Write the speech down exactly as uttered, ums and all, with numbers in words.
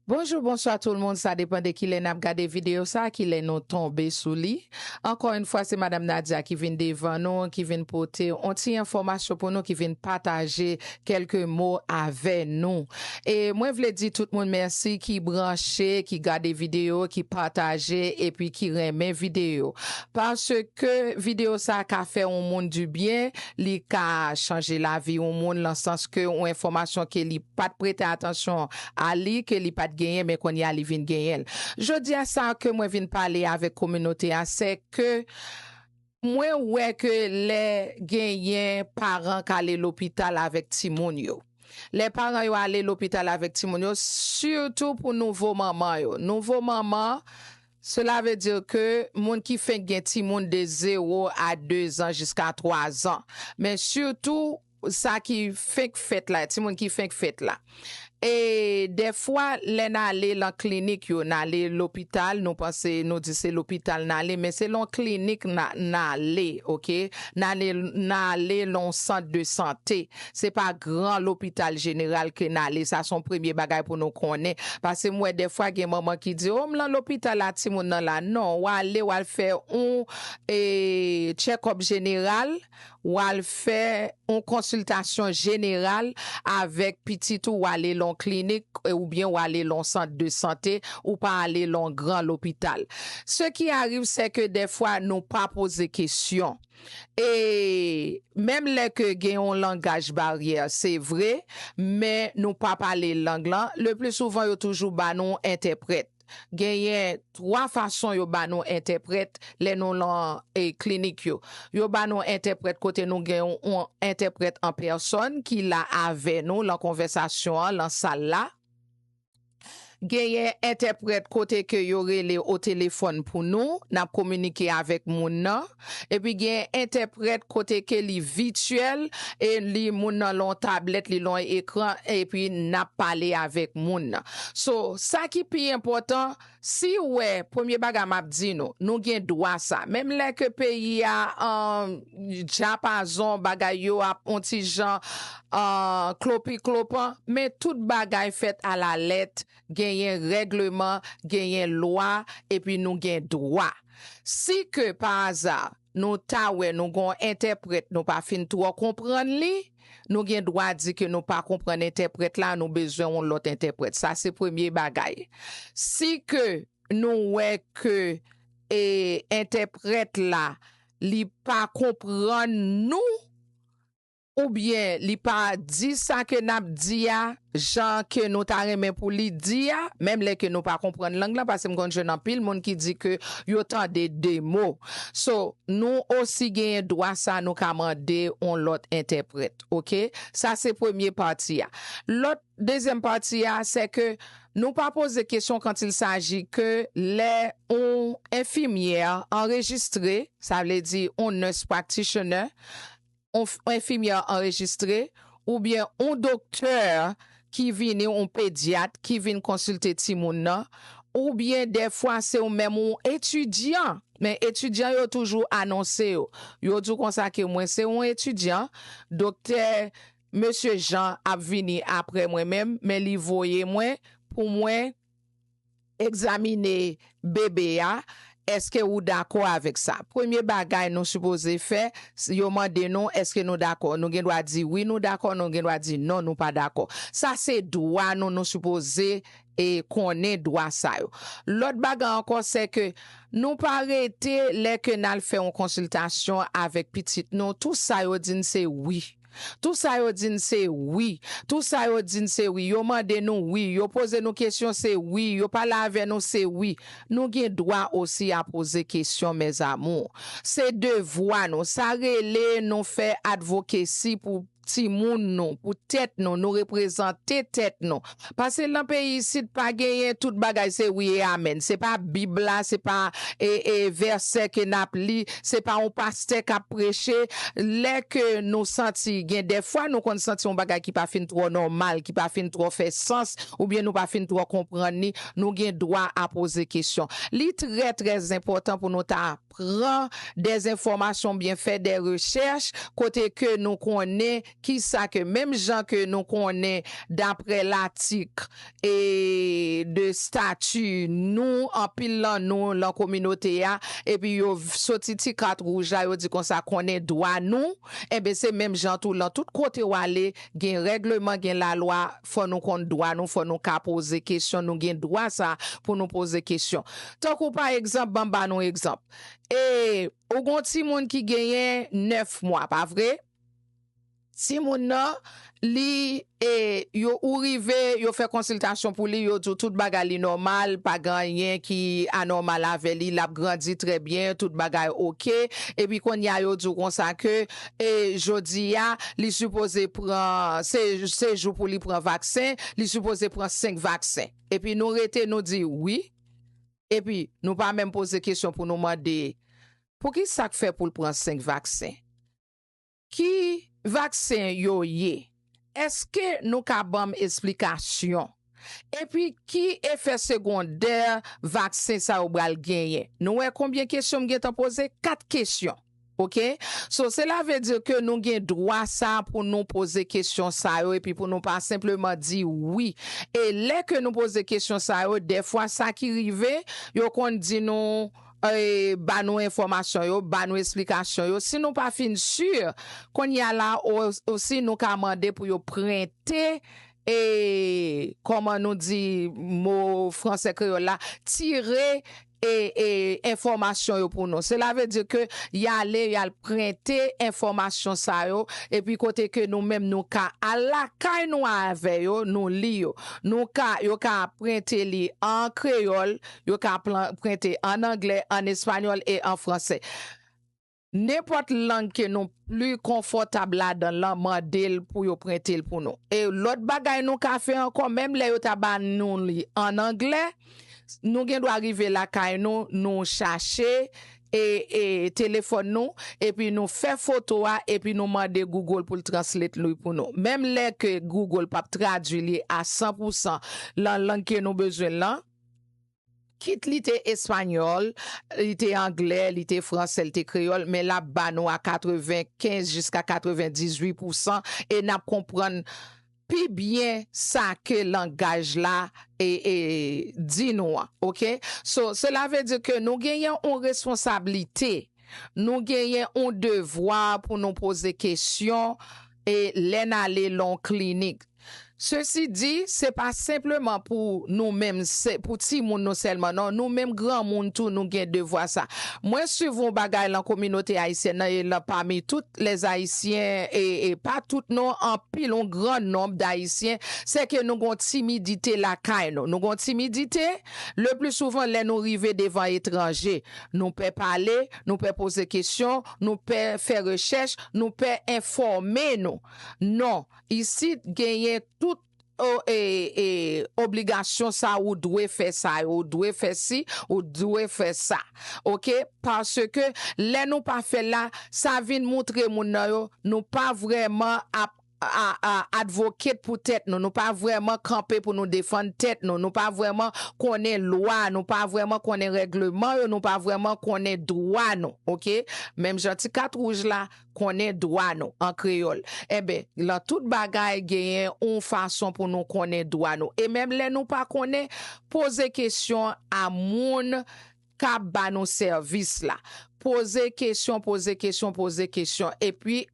Bonjou, bonswa tout moun, sa depann de kilè n ap gade videyo sa, kilè nou tonbe sou li. Ankò yon fwa, se Madanm Nadia ki vin devan nou, ki vin pote yon ti enfòmasyon pou nou, ki vin pataje kèlke mo avè nou. E mwen vle di tout moun mèsi ki branche, ki gade videyo, ki pataje, epi ki renmen videyo. Paske videyo sa ka fè yon moun di byen, li ka chanje lavi yon moun, nan sans ke yon enfòmasyon ke li pa t prete atansyon a li, ke li pa t genyen, men kounye a li vin genyen l. Jodi a sa ke mwen vin pale avèk kominote a, se ke mwen wè ke lè genyen paran k ale lopital avèk timoun yo. Lè paran yo ale lopital avèk timoun yo, sitou pou nouvo manman yo. Nouvo manman, sela vle di ke moun ki fenk gen timoun de zewo a de zan jiska twa zan. Men sitou sa ki fenk fèt la, timoun ki fenk fèt la. E dèfwa, lè n ale lan klinik yo, n ale lopital, nou panse, nou di se lopital n ale, men se lan klinik n a- n ale, oke? N ale, n ale lan sant de sante. Se pa gran lopital jeneral ke n ale. Sa se yon premye bagay pou nou konnen. Paske m wè dèfwa gen manman ki di, o, m lan lopital la, timoun nan la. Non, w ale, w al fè yon e, tchèkòp jeneral, w al fè yon konsiltasyon jeneral avèk pitit ou, w ale lan klinik, e, oubyen w ale lan sant de sante, ou pa ale lan gran lopital. Se ki arive, se ke dèfwa nou pa poze kesyon. E menm lè ke gen yon langaj baryè, se vre, men nou pa pale lang lan, le pli souvan yo toujou ba nou entèprèt. Genyen twa fason yo ba nou entèprèt lè nou lan e, klinik yo. Yo ba nou entèprèt kote nou gen yon, yon entèprèt an pèsòn ki la avè nou lan konvèsasyon an, lan sal la. Genyen entèprèt kote ke yo rele o telefòn pou nou, n ap kominike avèk moun nan. Epi gen entèprèt kote ke li vityèl, e li moun nan lan tablèt, li lan ekran, epi n ap pale avèk moun nan. So, sa ki pi enpòtan, si w wè, premye bagay m ap di nou, nou gen dwa sa. Menm lè ke peyi a, um, djapazon, bagay yo ap on ti jan, uh, klopi klopan, men tout bagay fèt alalèt, genyen règleman, genyen lwa, epi nou gen dwa. Si ke pa aza, nou ta wè nou gon entèprèt, nou pa fin twò konprann li, nou gen dwa di ke nou pa konprann entèprèt la, nou bezwen yon lòt entèprèt. Sa se premye bagay. Si ke nou wè ke, e, entèprèt la, li pa konprann nou, oubyen li pa di sa ke n ap di a, jan ke nou ta renmen pou li di a, menm lè ke nou pa konprann lang lan, paske m konn jwenn anpil moun ki di ke yo tande de mo. So, nou osi genyen dwa sa, nou ka mande yon lòt entèprèt, oke? Sa se premye pati a. Lòt, dezyèm pati a, se ke nou pa poze kesyon quand il s'agit ke lè yon enfimyè anrejistre, sa vle di yon nurse practitioner, yon f- yon enfimyè anrejistre, oubyen yon doktè ki vini, yon pedyat ki vin konsilte timoun nan, oubyen dèfwa se yon menm yon etidyan. Men etidyan yo toujou anonse yo. Yo di w konsa ke mwen se yon etidyan, doktè mesye Jean ap vini apre mwen menm, men li voye mwen pou mwen egzamine bebe a, èske ou dakò avèk sa? Premye bagay nou sipoze fè, s- yo mande nou, èske nou dakò? Nou gen dwa di wi, nou dakò, nou gen dwa di non, nou pa dakò. Sa se dwa nou, nou sipoze e konnen dwa sa yo. Lòt bagay ankò, se ke nou pa rete lè ke n al fè yon konsiltasyon avèk pitit nou, tou sa yo di n se wi. Tou sa yo di n se wi. Tou sa yo di n se wi. Yo mande nou wi. Yo poze nou kesyon se wi. Yo pale avè nou se wi. Nou gen dwa osi a poze kesyon, mes amours. Se devwa nou. Sa rele nou fè advocacy pou timoun nou, pou tèt nou, nou reprezante tèt nou. Paske nan peyi isit pa genyen tout bagay se wi e amèn. Se pa Bib la, se pa e, e vèsè ke n ap li, se pa yon pastè k ap preche. Lè ke nou santi, gen dèfwa nou konn santi yon bagay ki pa fin twò nòmal, ki pa fin twò fè sans, oubyen nou pa fin twò konprann li, nou gen dwa a poze kesyon. Li trè, trè enpòtan pou nou ta pran dè enfòmasyon, byen fè dè rechèch, kote ke nou konnen kisa ke, menm jan ke nou konnen, daprè latik e de stati nou, anpil lan nou lan kominote a, epi yo soti ti kat wouj la, yo di konsa konnen dwa nou, enben se menm jan tou lan tout kote w ale, gen règleman, gen lalwa, fò nou konn dwa nou, fò nou ka poze kesyon, nou gen dwa sa pou nou poze kesyon. Tankou pa egzanp, ban m ba nou egzanp. E ou gon timoun ki genyen nèf mwa, pa vre? Timoun nan, li, e, yo, ou rive, yo fè konsiltasyon pou li, yo di w tout bagay li nòmal, pa gen anyen ki anòmal avè li, l ap grandi trè byen, tout bagay oke. Epi kounye a, yo di w konsa ke, e, jodi a, li sipoze pran, se, se jou pou li pran vaksen, li sipoze pran senk vaksen. Epi nou rete, nou di wi. Epi nou pa menm poze kesyon pou nou mande, pou ki sa k fè pou l pran senk vaksen? Ki vaksen yo ye? Èske nou ka ban m esplikasyon? Epi ki efè segondè vaksen sa yo pral genyen? Nou wè konbyen kesyon m gentan poze? Kat kesyon. Oke? So, cela veut dire ke nou gen dwa sa pou nou poze kesyon sa yo, epi pou nou pa senpleman di wi. E lè ke nou poze kesyon sa yo, dèfwa sa ki rive, yo konn di nou, e, ba nou enfòmasyon yo, ba nou esplikasyon yo. Si nou pa fin si, kounye a la, o-, osi nou ka mande pou yo prente, e, kòman nou di mo franse kreyòl la, tire, e, e, enfòmasyon yo pou nou. Cela veut dire ke y ale, y al prente enfòmasyon sa yo, epi kote ke nou menm nou ka al lakay nou avè yo, nou li yo. Nou ka, yo ka prente li an kreyòl, yo ka plan-, prente an anglè, an espanyòl e an franse. Nenpòt lang ke nou pli konfòtab ladan lan, mande l pou yo prente l pou nou. E lòt bagay nou ka fè ankò, menm lè yo ta ba nou li an anglè, nou gen dwa rive lakay nou, nou chache, e, e, telefòn nou, epi nou fè foto a, epi nou mande Google pou l translate li pou nou. Menm lè ke Google p ap tradui li a san pou san lan lang ke nou bezwen l lan, kit li te espanyòl, li te anglè, li te franse, li te kreyòl, men l ap ba nou a katrevenkenz jiska katrevendizuit pou san, e n ap konprann pi byen sa ke langaj la e, e, di nou an, oke? So, cela veut dire ke nou genyen yon responsablite, nou genyen yon devwa pou nou poze kesyon, e lè n ale lan yon klinik. Sesi di, se pa senpleman pou nou menm, se pou timoun nou sèlman, non, nou menm granmoun tou, nou gen devwa sa. Mwen swiv yon bagay lan kominote ayisyèn nan, e lan pami tout lèzayisyen, e, e pa tout non, anpil, yon gran nonb dayisyen, se ke nou gon timidite lakay nou. Nou gon timidite, le pli souvan lè nou rive devan etranje, nou pè pale, nou pè poze kesyon, nou pè fè rechèch, nou pè enfòme nou. Non, isit genyen tout o, e, e, obligasyon sa, ou dwe fè sa, ou dwe fè si, ou dwe fè sa. Oke? Paske lè nou pa fè l la, sa vin moutre moun nan yo, nou pa vrèman ap, a, a, advocate pou tèt nou, nou pa vrèman kanpe pou nou defann tèt nou, nou pa vrèman konnen lwa, nou pa vrèman konnen règleman yo, nou pa vrèman konnen dwa nou, oke? Menm jan ti kat wouj la, konnen dwa nou an kreyòl. Enben, lan tout bagay, genyen yon fason pou nou konnen dwa nou. E menm lè nou pa konnen, poze kesyon a moun k ap ba nou sèvis la. Poze kesyon, poze kesyon, poze kesyon. Epi,